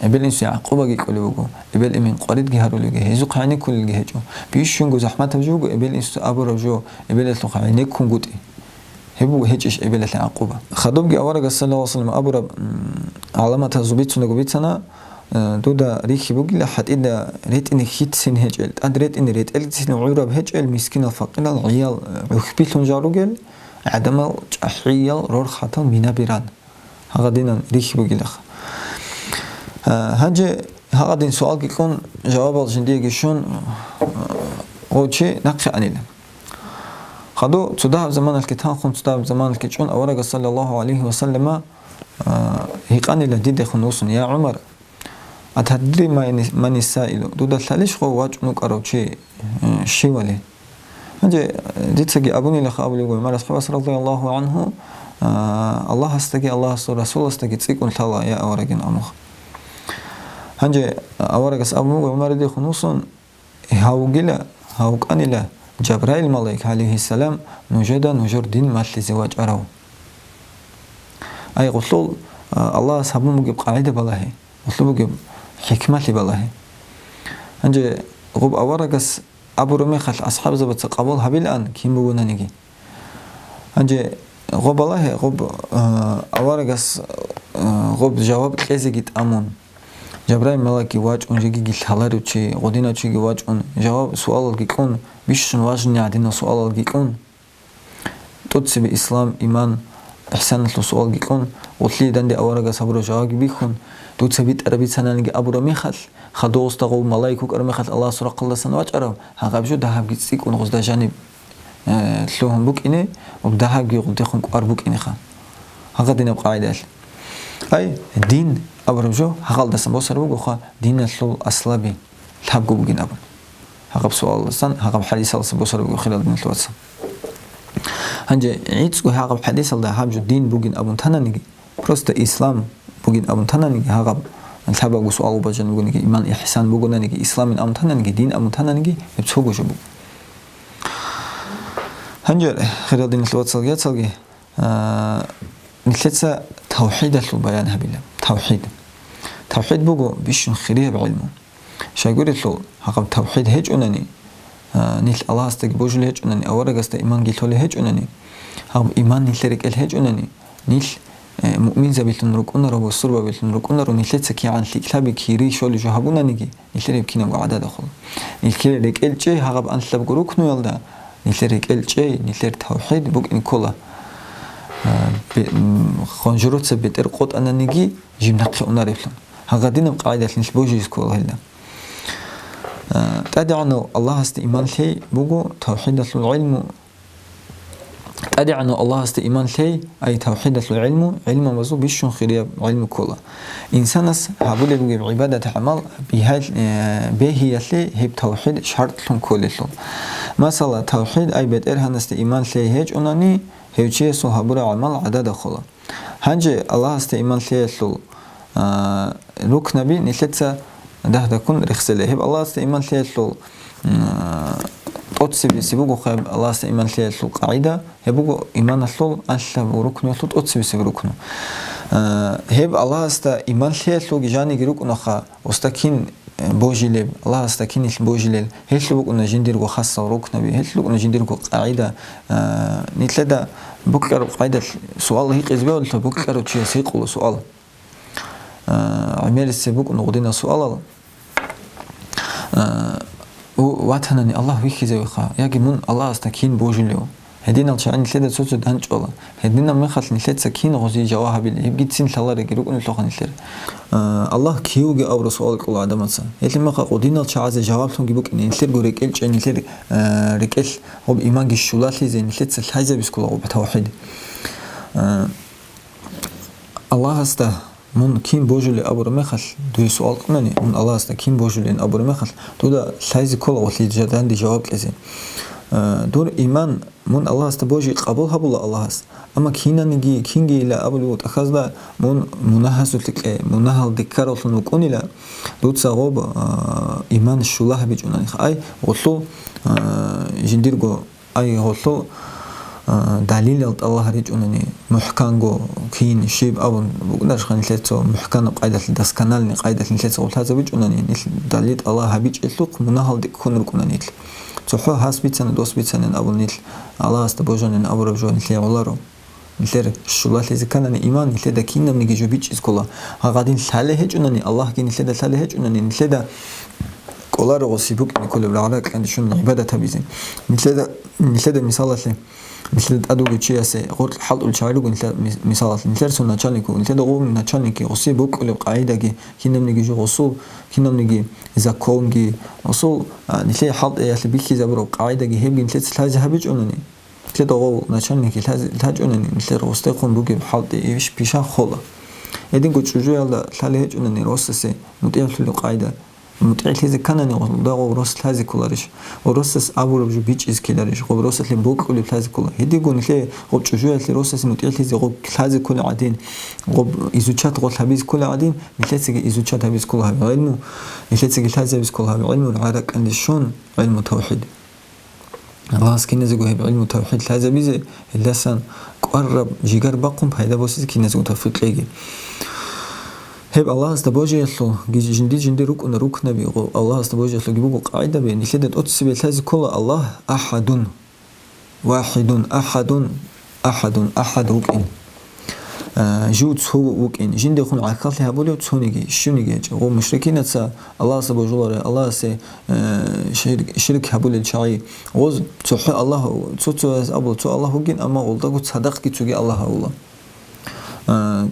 Эбел-инсуе гӀакъубаги кьолеб буго, эбел-эмен къваридги гьарулевги, гьезухъ гӀенеккулелги гьечӀо. Бищунго захӀматаб жо буго эбел-инсуца абураб жо, эбелалъухъа гӀенеккунгутӀи. Гьеб буго гьечӀищ эбелалъе гӀакъуба. Хадубги аварагас, саллаллагьу гӀалайгьи ва саллам, абураб, м, гӀаламатазул бицунаго бицана, э, дуда рихьи бугила хӀатӀида ретӀине хьицин гьечӀел, тӀад ретӀине ретӀелцин гӀураб гьечӀел мискинал-факъирал гӀиял, э, гӀухьбилъун жал ругел, гӀадамал чӀахӀиял рорхатал минаби ран. Гьагъадинан рихьи бугилаха. Э, гьанже гьагъадин суалги кьун, жавабал жиндиеги щун, э, гъов чи нахъе анила. Хадув цо дагьаб заманалъги танхун, цо дагьаб заманалъги чӀун аварагас, саллаллагьу гӀалайгьи ва саллама, а, гьикъанила дидехун вуссун: «Я ГӀумар, атадри мани-, мани саилу? Дуда лъалищ гъов вачӀун вукӀарав чи, э, щивали?» Гьанже, э, дицаги абунилаха абулеб буго ГӀумар асхӀабас, радияллагьу гӀангьу, а, Аллагьасдаги Аллагьасул Расуласдаги цӀикӀкӀун лъала, я аварагин, амух. Гьанже аварагас абун буго ГӀумар дидехун вуссун: Гьав вугила, гьав вукӀанила Жабраил малаик, гӀалайгьиссалам, нужеда нужер дин малъизе вачӀарав. Ай, гъулъул, а, Аллагьас гьабун бугеб къагӀида балагье, гъулъул бугеб хӀикмалъи балагье. Гьанже гъуб аварагас абураб мехалъ асхӀабзабаца къабул гьабилаан кин бугонаниги. Гьанже гъоб балагье, гъоб, а, аварагас, а, гъоб жаваб кьезеги тӀамун. Жабраил малаикги вачӀун, жегиги лъаларев чи, гъодинав чиги вачӀун, жаваб, суалалги кьун, бищун важни гӀадинал суалалги кьун, тӀоцебе ислам, иман, ихсаналъул суалги кьун, гъулъие данде аварагас гьабураб жавабги бихьун, дуца битӀараб бицананиги абураб мехалъ, хадугъасда гъов малаик вукӀараб мехалъ Аллагьасул рахъалдасан вачӀарав, гьагъаб жо дагьабги цӀикӀкӀун гъозда жаниб э, лъугьун букӀине ва дагьабги гъудехун кӀвар букӀинеха. Гьагъадинаб къагӀидалъ. Ай, дин абураб жо гьагъалдасан босараб бугоха, диналъул аслаби лъабго бугин абун. Гьагъаб суалалдасан, гьагъаб хӀадисалдасан босараб буго, хирал диналъул вацал. Гьанже гӀицӀго гьагъаб хӀадисалда гьаб жо дин бугин абун тананиги, просто ислам бугин абун тананиги, гьагъаб лъабабго суал бажан бугониги, иман, ихсан бугонаниги, исламин абун тананиги, дин абун тананиги, гьеб цого жо буго. Гьанже, хирал диналъул вацалги яцалги, а, нилъеца тавхӀидалъул баян гьабила. ТавхӀид. ТавхӀид буго бищун хирияб гӀилму. Щайгурелъул, гьагъаб тавхӀид гьечӀунани, а, нилъ Аллагьасдаги божулей гьечӀунани, аварагасда иманги лъолей гьечӀунани, гьаб иман нилъер рекӀел гьечӀунани, нилъ, э, муъминзабилъун рукӀунаро, бусурбабилъун рукӀунаро, нилъеца кигӀан лъикӀлъаби, кири щолей жо гьабунаниги, нилъер гьеб кинабго гӀадада хола. Нилъер рекӀел чӀей гьагъаб анлъабго рукнуялда, нилъер рекӀел чӀей, нилъер тавхӀид букӀин ккола. А, бе-, м, хонжуруца бетӀер къотӀананиги, жиб нахъе унареблъун. Гьагъадинаб къагӀидалъ нилъ божизе ккола гьелда. А, ТӀадегӀанав Аллагьасда иман лъей буго тавхӀидалъул гӀилму, ТӀадегӀанав Аллагьасда иман лъей, ай тавхӀидалъул гӀилму, гӀилмабазул бищун хирияб гӀилму ккола. Инсанас гьабулеб бугеб гӀибадат-гӀамал бигьай-, э, бегьиялъе гьеб тавхӀид шартӀлъун кколелъул. Масала, тавхӀид, ай БетӀергьанасда иман лъей гьечӀунани, гьев чиясул гьабураб гӀамал гӀадада хола. Гьанже Аллагьасда иман лъеялъул, а, рукнаби нилъеца дагь-дагьккун рехсела. Гьеб Аллагьасда иман лъеялъул, м, тӀоцебесеб бугоха, гьеб Аллагьасда иман лъеялъул къагӀида, гьеб буго иманалъул анлъаб рукнуялъул тӀоцебесеб рукну. А, гьеб Аллагьасда иман лъеялъулги жаниги рукӀунаха, устакин э, божилеб, Аллагьасда кинилъ божилел, гьелъул букӀуна жиндирго хасал рукнаби, гьелъул букӀуна жиндирго къагӀида. Э, нилъеда букьараб къагӀидалъ суал гьикъизе бегьулелъул, букьарав чияс гьикъула суал. Э, гӀемерисеб букӀуна гъудинал суалал. Э, у-, ватанани Аллагь вихьизавиха, яги мун Аллагьасда кин божилев? Гьединал чагӀи нилъеда цо-цо данчӀвала. Гьединаб мехалъ нилъеца кин гъозие жаваб гьабилеб, гьебги цин лъаларебги рукӀунелъулха нилъер. А, Аллагь кивги абураб суал кьола гӀадамаца. Гьелъ мехалъ гъодинал чагӀазе жаваблъунги букӀине, нилъерго рекӀел чӀей, нилъер, а, рекӀелъ гъоб иманги щулалъизе нилъеца лъазабиз ккола гъоб тавхӀид. А, Аллагьасда мун кин божулеб абураб мехалъ, дуе суал кьунани, мун Аллагьасда кин божулин абураб мехалъ, дуда лъайзе ккола гъолъие данде жаваб кьезе. А, дур иман мун Аллагьасда божи къабул гьабула Аллагьас. Амма кинаниги, кинги ила абулев тӀахьазда мун мунагьазулъе кье, мунагьалде ккараллъун вукӀунила, дуца гъоб, а, иман щула гьабичӀунани. Ай, гъолъул, а, жиндирго, ай, гъолъул, а, далилал тӀалаб гьаричӀунани, мухӀканго, кин, щиб абун букӀунарищха нилъер цо мухӀканаб къайдалъ, доскональный къайдалъ нилъеца гъоб лъазабичӀунани, нилъ далил тӀалаб гьабичӀелъухъ мунагьалде ккун рукӀуна нилъ. ЦохӀо гьас бицана, дос бицанин абун нилъ Аллагьасда божанин абураб жо нилъее гӀоларо. Нилъер щулалъизе кканани иман, нилъеда кинабниги жо бичӀчӀизе ккола. Гьагъадин лъалеб гьечӀунани, Аллагьги нилъеда лъалеб гьечӀунани, нилъеда кӀоларо гъосие букӀине кколеб рагӀа-ракьанде щун гӀибадат гьабизе. Нилъеда, нилъеда мисалалъе, нилъеда тӀад вугев чиясе гъоркь хӀалтӀулел чагӀи руго нилъер мис-, мисалалъе. Нилъер цо начальник вуго, нилъеда гъов начальникги гъосие букӀулеб къагӀидаги, кинабниги жо гъосул, кинабниги законги, гъосул, а, нилъее хӀалтӀиялъе бихьизабураб къагӀидаги гьебги нилъеца лъазе гьабичӀунани, нилъеда гъов начальникги лъазе-, лъачӀунани, нилъер гъосдехун бугеб хӀалтӀи иш пишан хола. Гьединго чӀужуялда лъалеб гьечӀунани росасе мутӀигӀлъулеб къайда. МутӀигӀлъизе кканани, гъов рос лъазе кколарищ? Гъов росас абураб жо бичӀчӀизе ккеларищ? Гъов росалъе бокьулеб лъазе ккола. Гьединго нилъее гъоб чӀужуялъе росасе мутӀигӀлъизе гъоб лъазе кколел гӀадин, гъоб изучат гъолъ гьабизе кколел гӀадин, нилъецаги изучат гьабизе ккола гьаб гӀилму, нилъецаги лъазе гьабизе ккола гьаб гӀилму, рагӀа-ракьанде щун гӀилму тавхӀид. Аллагьас киназего гьеб гӀилму тавхӀид лъазабизе, гьелдасан кӀвараб жигар бахъун пайда босизе киназего тавфикъ кьеги. Гьеб Аллагьасда божиялъул, жинди-жинди рукӀуна рукнаби, гъо-, Аллагьасда божиялъулги буго къагӀидаби, нилъеда тӀоцебе лъазе ккола Аллагь ахӀадун, вахӀидун, ахӀадун, ахӀадун, ахӀад вукӀин. А, жив цо вукӀин. Жиндехун гӀахьаллъи гьабулев цониги, щивниги гьечӀеб. Гъо мушрикинаца Аллагьасда божуларе, Аллагьасе, э, ширк, ширк гьабулел чагӀи. Гъоз цохӀо Аллагь, цо-цояз абула, цо Аллагь вугин, амма гъолдаго цадахъги цоги Аллагь гьавула. А,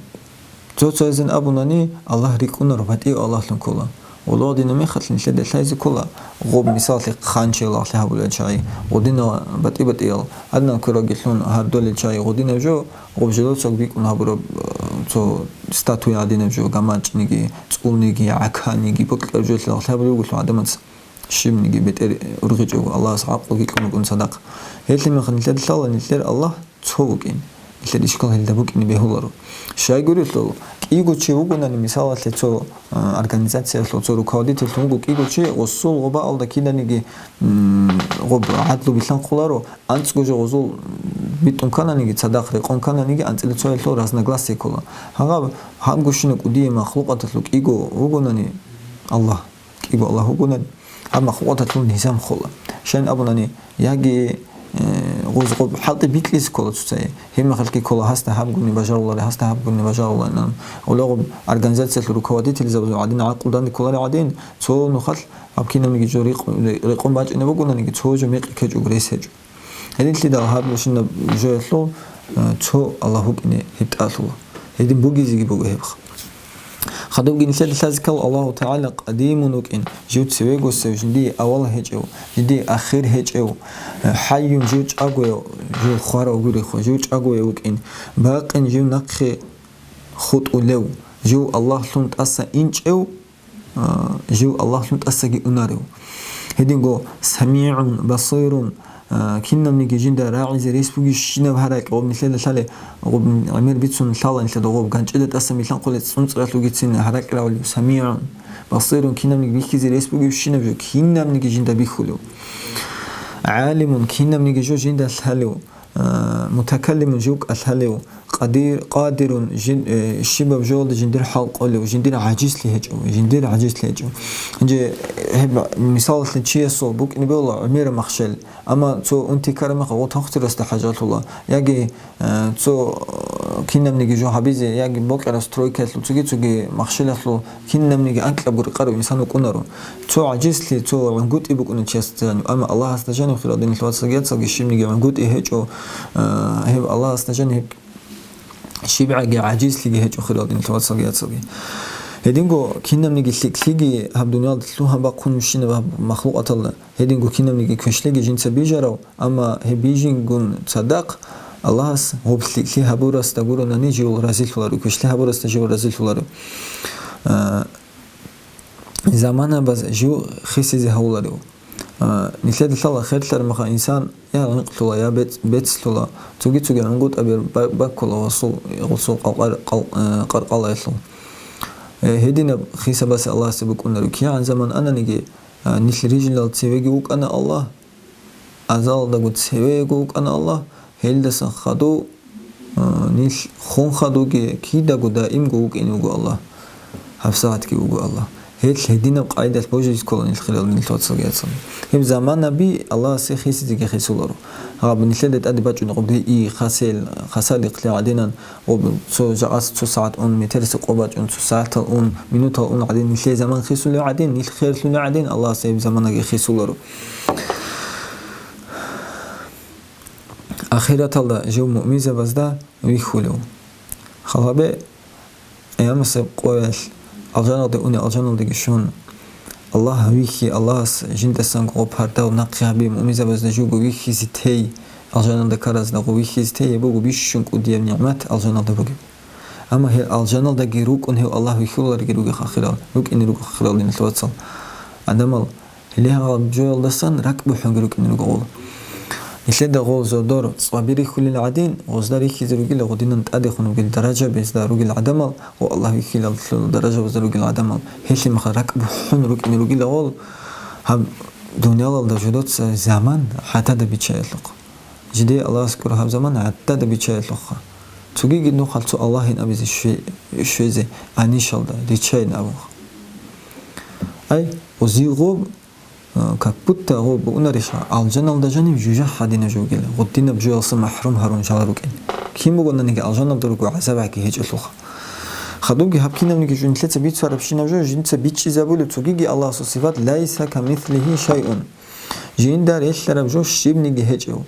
цо-цоязин абунани, Аллагь рикӀкӀунаро, батӀияв Аллагьлъун ккола. Гъоло гъодинаб мехалъ нилъеда лъайзе ккола, гъоб мисаллъи хъанчиял лагълъи гьабулел чагӀи, гъодинал батӀи-батӀиял, гьадинал квералги лъун гьардолел чагӀи, гъодинаб жо, гъоб жолоцаг бикӀун гьабураб, э, цо статуя гӀадинаб жо, гамачӀниги, цӀулниги, гӀаканиги, бокьараб жо лагълъи гьабулеб бугелъул гӀадамаца щибниги бетӀер ургъичӀого, Аллагьас гӀакълуги кьун букӀун цадахъ. Гьелъ мехалъ нилъеда лъала нилъер Аллагь цо вукӀин. Нилъер ишкал гьелда букӀине бегьуларо. Щайгурелъул, кӀиго чи вугонани, мисалалъе, цо, а, организациялъул цо руководительлъун вуго кӀиго чи, гъосул гъобаалда кинаниги, м, гъоб гӀадлу билълъанхъуларо, анцӀго жо гъозул битӀун кананиги, цадахъ рекъон кананиги, анцӀила цоялъул разногласие ккола. Гьагъаб гьабгощина кӀудияв махлукъаталъул кӀиго вугонани Аллагь. КӀиго Аллагь вугонани, гьаб махлукъаталъул низам хола. Щайин абунани, яги, э, гъоз гъоб хӀалтӀи бикьизе ккола цоцае. Гьеб мехалъги ккола гьасда гьабгуни бажаруларе, гьасда гьабгуни бажаруларе. Гъоле гъоб организациялъул руководительзабазул гӀадин, гӀакълу данде кколарел гӀадин, цо нухалъ гьаб кинабниги жо рикъ-, рекъон бачӀине бугонаниги, цо жо мекъи ккечӀого рес гьечӀо. Гьединлъидал гьаб мушинаб жоялъул, э, цо Аллагь вукӀине гьеб тӀалъула. Гьедин бугезеги буго гьебха. Хадубги нилъеда лъазе ккола Аллагьу ТагӀала къадимун вукӀин, жив цевего сев, жиндие авал гьечӀев, жиндие ахир гьечӀев, э, хӀайюн, жив чӀагояв, жив хварав гурехъо, жив чӀагояв вукӀин, бакъин, жив нахъе хутӀулев, жив Аллагьлъун тӀаса инчӀев, а, жив Аллагьлъун тӀасаги унарев. Гьединго СамигӀун, Басирун, а, кинабниги жинда рагӀизе рес бугищинаб гьаракь, гъоб нилъеда лъале, гъоб гӀемер бицун лъала нилъеда гъоб ганчӀида тӀаса милъан хъулец цӀунцӀралъугицин гьаракь равлев, СамигӀун, Басирун, кинабниги бихьизе рес бугевщинаб жо, кинабниги жинда бихьулев. ГӀалимун, кинабниги жо жинда лъалев, а, мутакаллимун жив кӀалъалев, къадир, къадирун жин-, э, щибаб жоялда жиндир хӀал къолев, жиндир гӀажизлъи гьечӀо, жиндир гӀажизлъи гьечӀо. Гьанже гьеб мисалалъе чиясул букӀине бегьула гӀемераб махщел, амма цо унти ккараб мехалъ гъо тохтирасда хӀажалъула, яги, э, цо, э, кинабниги жо гьабизе, яги бокьараб стройкаялъул цоги-цоги махщелалъул кинабниги анкьабго рекъарав инсан вукӀунаро. Цо гӀажизлъи, цо гӀунгутӀи букӀуна чиясда жаниб, амма Аллагьасда жаниб, хирал динилъ вацалги яцалги, щибниги гӀунгутӀи гьечӀо, э, гьеб Аллагьасда жаниб щибгӀаги гӀажизлъиги гьечӀо, хирал динилъ вацалги яцалги. Гьединго кинабниги лъикӀлъиги гьаб дуниялда лъугьа-бахъун вищинаб гьаб махлукъаталда, гьединго кинабниги квешлъиги жинца бижарав, амма гьеб бижингун цадахъ Аллагьас гьоб лъикӀлъи гьабурасда гуронани жив разилъуларо, квешлъи гьабурасда жив разилъуларо. А, заманабаз жив хисизе гьавуларев? А, нилъеда лъала херлъараб мехалъ инсан я гъинкълъула, я бец-, бецлъула, цоги-цоги гӀунгутӀаби ба-, баккула гъусул, гъусул къалкъар-, къал-, э, къаркъалаялъул. Э, гьединаб хисабасе Аллагьасе букӀунаро. КигӀан заман ананиги, а, нилъ рижинал цевеги вукӀана Аллагь, азалалдаго цевего вукӀана Аллагь, гьелдасан хадув, а, нилъ хун хадуги кидаго даимго вукӀине вуго Аллагь. ГьабсагӀатги вуго Аллагь. Гьелъ гьединаб къайдалъ божизе ккола нилъ, хирал динилъ вацалги яцалги. Гьеб заманаби Аллагьасе хисизеги хисуларо. Гьаб нилъеда тӀаде бачӀунеб гъоб риги, хасел, хасалихълъи гӀадинан, гъоб цо жакъас цо сагӀат ун, метериса къо бачӀун, цо сагӀатал ун, минутал ун гӀадин, нилъее заман хисулев гӀадин, нилъ херлъулев гӀадин, Аллагьасе гьеб заманаги хисуларо. Ахираталда жив муъминзабазда вихьулев. Халабе Къиямасеб къоялъ алжаналде уни, алжаналдеги щун, Аллагь вихьи, Аллагьас жиндасан гъо пардав нахъе гьаби, муъминзабазда жуго вихьизе тей, алжаналда каразда гъо вихьизе тей, гьеб буго бищун кӀудияб нигӀмат алжаналда бугеб. Амма гьел алжаналдаги рукӀун гьев Аллагь вихьуларги ругеха хирал, рукӀине руго хирал динилъ вацал. Адамал Гьеле гьал жоялдасан ракӀ бухӀунги рукӀине руго гъол. Нилъеда гъол зодор цӀваби рихьулел гӀадин, гъозда рихьизе ругила гъодинан тӀадехун ругел даража безда ругел гӀадамал, гъо Аллагь вихьилалъул даражабазда ругел гӀадамал, гьелъимаха ракӀ бухӀун рукӀине ругила гъол. Гьаб дуниялалда жодоца заман гӀадада биччаялъухъ. Жидее Аллагьас ккура гьаб заман гӀадада биччаялъухъа. Цогиги нухалъ цо Аллагьин абизе щве-, щвезе, анищалда, риччайин абунха. Ай, гъозие гъоб, а, как будто гъо букӀунарищха, алжаналда жанив жужахӀ гьадинаб жо бугила, гъудинаб жоялса махӀрум гьарун жал рукӀин. Кин бугонаниги алжаналда руго гӀазаб гӀаги гьечӀелъулха. Хадубги гьаб кинабниги жо нилъеца бицарабщинаб жо жинца бичӀчӀизабулеб цогиги Аллагьасул сифат: «Лайса камислихи шайун». Жинда релълъараб жо щибниги гьечӀев.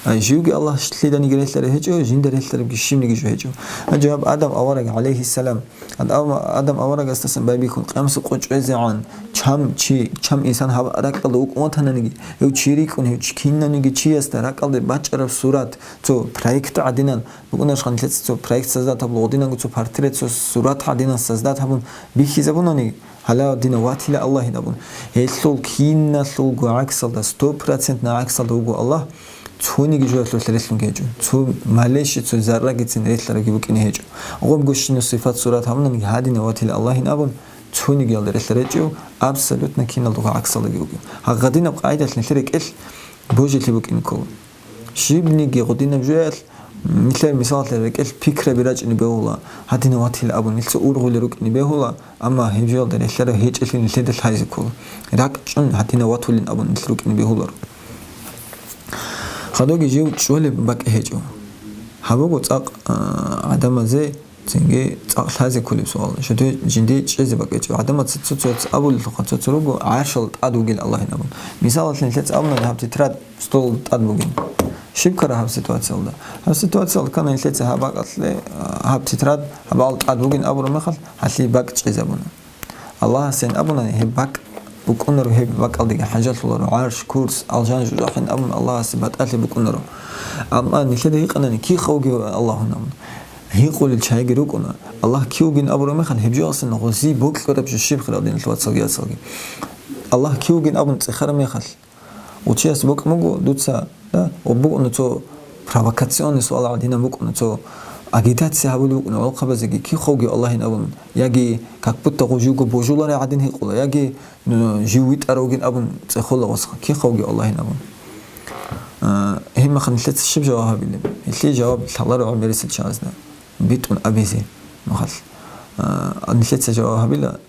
Ай, живги Аллагь лъиданиги релълъараб гьечӀо, жинда релълъарабги щибниги жо гьечӀо. Гьанже гьаб Адам авараг, гӀалайгьиссалам, Ад-, Ав-, Адам аварагасдасан байбихьун, къиямасеб къо чӀвезе гӀан, чам чи, чам инсан гьаб ракӀалда вукӀун ватананиги, гьев чи рикӀкӀун, гьев чи кинавниги чиясда ракӀалде бачӀараб сурат, цо проект гӀадинан, букӀунарищха нилъеца цо проект создать гьабулеб, гъодинанго цо портрет, цо сурат гӀадинан создать гьабун бихьизабунани, гьалав дина ватила Аллагьин абун. Гьелъул киналъулго гӀаксалда, сто процентно гӀаксалда вуго Аллагь, цониги жоялъулъ релълъунги гьечӀо. Цо малейший, цо заррагицин релълъарабги букӀине гьечӀо. Гъобго щинаб сифат-сурат гьабунаниги гьадина ватила Аллагьин абун, цонигиялда релълъараб гьечӀо, абсолютно киналдулго гӀаксалдаги вуго. Гьагъадинаб къайдалъ нилъер рекӀелъ божилъи букӀине ккола. Щибниги гъодинаб жоялъ, нилъер мисалалъе рекӀелъ пикраби рачӀине бегьула, гьадина ватила абун, нилъца ургъули рукӀине бегьула, амма гьеб жоялда релълъараб гьечӀелъи нилъеда лъазе ккола. РакӀ чӀун гьадина ватулин абун нилъ рукӀине бегьуларо. Хадуги жив чӀолеб бакӀ гьечӀо. Гьаб буго цӀакъ, а, гӀадамазе цинги цӀакъ лъазе кколеб суал. Жидее, жиндие чӀезе бакӀ гьечӀо. ГӀадамаца цо-цояц абулелъулха, цо-цо руго гӀаршал тӀад вугил Аллагьин абун. Мисалалъе нилъеца абуна гьаб тетрадь стол тӀад бугин. Щиб ккара гьаб ситуациялда? Гьаб ситуациялда ккана нилъеца гьаб бакӀалъе, гьаб тетрадь гьабал тӀад бугин абураб мехалъ, гьалъие бакӀ чӀезабуна. Аллагьасен абунани, гьеб бакӀ букӀунаро, гьеб бакӀалдеги хӀажалъуларо, гӀарш, курс, алжан жужахӀин абун Аллагьасе батӀалъи букӀунаро. Амма нилъеда гьикъанани, киха вугев Аллагьун абун? Гьикъулел чагӀиги рукӀуна. Аллагь кив вугин абураб мехалъ, гьеб жоялдасан гъозие бокьараб жо щиб, хирал динилъ вацалги яцалги? Аллагь кив вугин абун цӀехараб мехалъ, Учияс букӀун буго дуца, да, ва букӀуна цо провокационный суал гьадинан букӀуна, цо агитация гьабулеб букӀуна гӀолохъабазеги, кихъавги Аллагьин абун, яги как будто гъо живго божуларай гьадин гьикъула, яги, ну, жив витӀаравгин абун цӀехола гъосха, кихъавги Аллагьин абун. А, гьеб мехалъ нилъеца щиб жаваб гьабилеб? Гьелъие жаваб лъаларо гӀемерисел чагӀазда битӀун абизе мехалъ. А, нилъеца жаваб гьабила,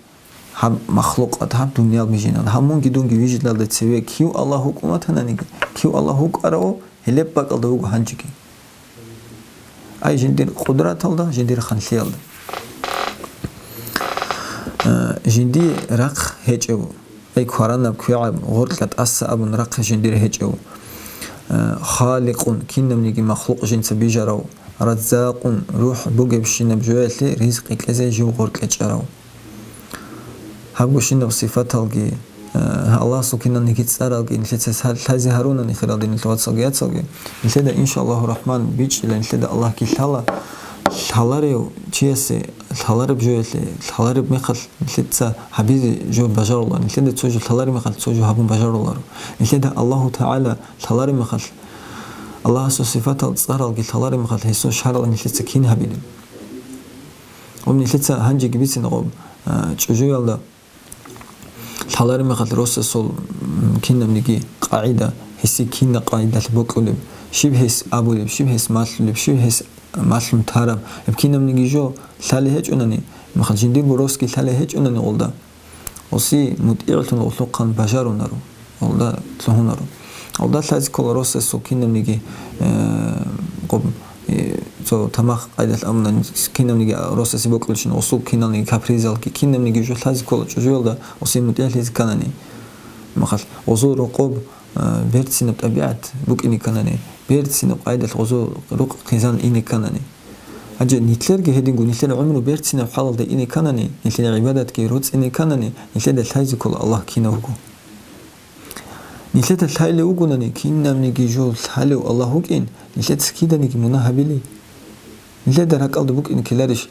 гьаб махлукъат, гьаб дуниял бижинал, гьаб мунги дунги вижилалде цеве кив Аллагь вукӀун ватананиги, кив Аллагь вукӀарав, гьелеб бакӀалда вуго гьанжеги. Ай жиндир къудраталда, жиндир ханлъиялда. Э, жиндир рахъ гьечӀев, ай кваранаб, квегӀаб, гъоркьа тӀаса абун рахъ жиндир гьечӀев. Э, Халикъун, кинабниги махлукъ жинца бижарав, Раззакъун, рухӀ бугебщинаб жоялъе ризкъи кьезе жив гъоркье чӀарав. Гьаб гущинаб сифаталги, э, Аллагьасул киналниги цӀаралги нилъеца лъа-, лъазе гьарунани, хирал динил вацалги яцалги, нилъеда, иншаллагьу рахман, бичӀчӀила, нилъеда Аллагьги лъала, лъаларев чиясе лъалареб жоялъе, лъалареб мехалъ нилъеца гьабизе жо бажарула, нилъеда цо жо лъалареб мехалъ цо жо гьабун бажаруларо. Нилъеда Аллагьу ТагӀала лъалареб мехалъ, Аллагьасул сифатал цӀаралги лъалареб мехалъ гьесул шаргӀ нилъеца кин гьабилеб? Гьаб нилъеца гьанжеги бицина гъоб, а, чӀужуялда лъалареб мехалъ росасул, м, кинабниги къагӀида, гьесие кина къагӀидалъ бокьулеб, щиб гьес абулеб, щиб гьес малъулеб, щиб гьес малъун тараб, гьеб кинабниги жо лъалеб гьечӀунани, мехалъ жиндирго росги лъалеб гьечӀунани гъолда. Гъоси мутӀигӀлъун гъолъухъан бажарунаро, гъолда лъугьунаро. Гъолда лъазе ккола росасул кинабниги, э, къоб-, э, цо тамах къайдалъ амунани, кинабниги росасе бокьулщин гъосул киналниги капризалги, кинабниги жо лъазе ккола чӀужуялда гъоси мутӀигӀлъизе кканани. Махалъ, гъозул рокъоб, э, берцинаб тӀабигӀат букӀине кканани, берцинаб къайдалъ гъозул рукъ хъизан ине кканани. Гьанже нилъерги гьединго, нилъер гӀумру берцинаб хӀалалда ине кканани, нилъер гӀибадатги роцӀине кканани, нилъеда лъазе ккола Аллагь кинав вуго. Нилъеда лъайлев вугонани, кинабниги жо лъалев Аллагь вукӀин, нилъеца киданиги мунагь гьабили? Нилъеда ракӀалда букӀин ккеларищ,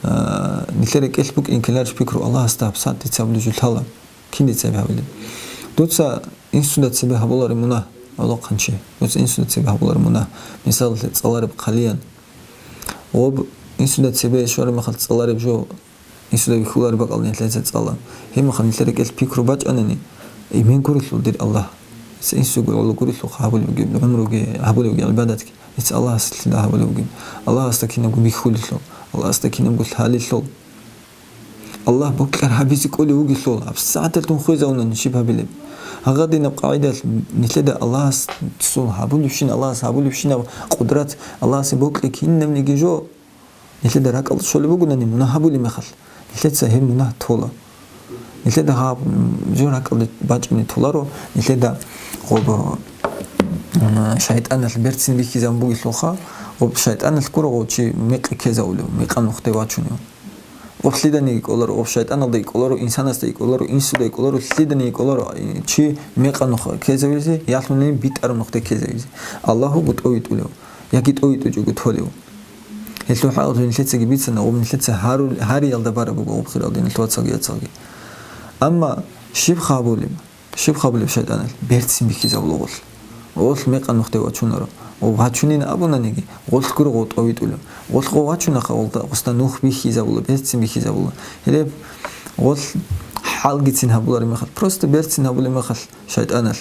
а, нилъер рекӀелъ букӀин ккеларищ пикру Аллагьасда гьабсагӀат дица абулеб жо лъала? Кин дица гьаб гьабилеб? Дуца инсуда цебе гьабулареб мунагь, гӀолохъанчи, дуца инсуда цебе гьабулареб мунагь, мисалалъе, цӀалареб хъалиян. Гъоб инсуда цебе щвараб мехалъ цӀалареб жо, инсуда вихьулареб бакӀалда нилъеца цӀала. Гьеб мехалъ нилъер рекӀелъ пикру бачӀанани, имен гурелъул дир Аллагь. Гьес инсуего гӀоло гурелъул гьабулеб бугеб гӀумруги, гьабулеб бугеб гӀибадатги. Гьес Аллагьасда гьабулеб бугеб. Аллагьасда кинабго бихьулелъул, Аллагьасда кинабго лъалелъул. Аллагь бокьар гьабизе кӀолев вугелъул, гьабсагӀаталъ дун хвезавуна нижиб гьабилеб. Гьагъадинаб къагӀидалъ нилъеда Аллагьасул гьабулебщин, Аллагьас гьабулебщинаб къудрат, Аллагьасе бокьи кинабниги жо, нилъеда ракӀалда щолеб бугонани мунагь гьабулеб мехалъ, нилъеца гьеб мунагь тола. Нилъеда гьаб, м, жо ракӀалда бачӀине толаро, нилъеда гъоб, м, шайтӀаналъ берцин бихьизабун бугелъулха, гъоб шайтӀаналъ гуро гъов чи мекъи ккезавулев, мекъа нухде вачунев. Гъоб лъиданиги кӀоларо, гъоб шайтӀаналдаги кӀоларо, инсанасдаги кӀоларо, инсудаги кӀоларо, лъиданиги кӀоларо, чи мекъа нух ккезавизе, ялъуни битӀараб нухде ккезавизе. Аллагь вуго тӀовитӀулев, яги тӀовитӀучӀого толев. Гьелъул хӀакъалъулъ нилъецаги бицана, гъоб нилъеца гьарул-, гьариялда бараб буго гъоб хирал динил вацалги яцалги. Амма щиб гьабулеб? Щиб гьабулеб шайтӀаналъ? Берцин бихьизабула гъолъ. Гъолъ мекъа нухде вачунаро. Ва вачунин абунаниги, гъолъ гуро гъов тӀовитӀулев. Гъолъ гъов вачунаха, гъолда, гъосда нух бихьизабула, берцин бихьизабула. Гьелеб гъолъ хӀалгицин гьабулареб мехалъ, просто берцин гьабулеб мехалъ шайтӀаналъ.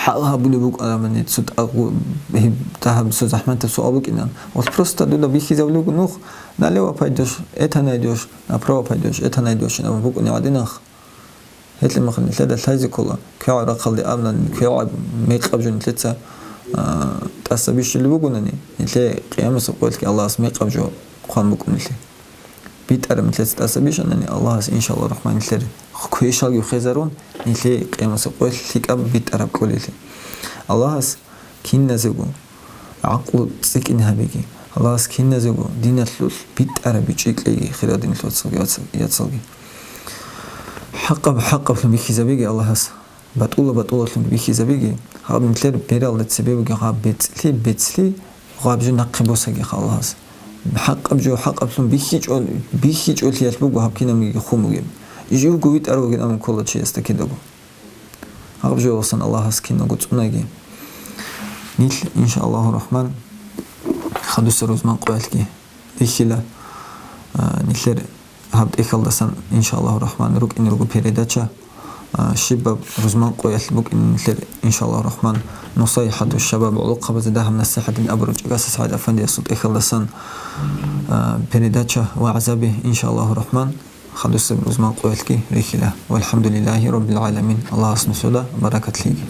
ХӀал гьабулеб букӀарабани цо тӀагъу-, гьеб дагьаб цо захӀматаб суал букӀинан. Гъолъ просто дуда бихьизабулеб буго нух, налево пойдёшь, это найдёшь, направо пойдёшь, это найдёшь, абун букӀунеб гӀадинанха. Гьелъ мехалъ нилъеда лъазе ккола, квегӀаб рахъалде абунани, квегӀаб мекъаб жо нилъеца, а, тӀаса бищулеб бугонани, нилъее къиямасеб къоялъги Аллагьас мекъаб жо хъван букӀунелъе. БитӀараб нилъеца тӀаса бищанани, Аллагьас, иншаллагь рахман, нилъер квешалги хвезарун, нилъее къиямасеб къоялъ лъикӀаб битӀараб кӀолелъе. Аллагьас киназего гӀакълу цӀикӀкӀин гьабиги. Аллагьас киназего диналъулъ битӀараб бичӀчӀи кьеги, хирал динил вацалги, яцалги. ХӀакъаб-хӀакъаблъун бихьизабиги Аллагьас, батӀула-батӀулалъун бихьизабиги, гьаб нилъер бералда цебе бугеб гьаб бецӀлъи-бецӀлъи, гьаб жо нахъе босагиха Аллагьас. ХӀакъаб жо хӀакъаблъун бихьичӀо-, бихьичӀолъиялъ буго гьаб кинабниги хун бугеб. Живго витӀар вугин абун ккола чиясда кидаго. Гьаб жоялдасан Аллагьас киналго цӀунаги. Нилъ, иншааллагьу рахман, хадуса рузман къоялъги рихьила, а, нилъер гьаб тӀехьалдасан, иншааллагьу рахман, рукӀине руго передача, а, щибаб рузман къоялъ букӀин нилъер, иншаллагьу рахман, Нусайхату шабаб, гӀолохъабазе дагьаб насихӀатин абураб ЧӀагасда СагӀид Афандиясул тӀехьалдасан, а, передача, вагӀзаби, иншаллагьу рахман, хадусеб рузман къоялъги рихьила. Валхамдулиллагьи раббил гӀаламин. Аллагьас нусуда баракат лъеги.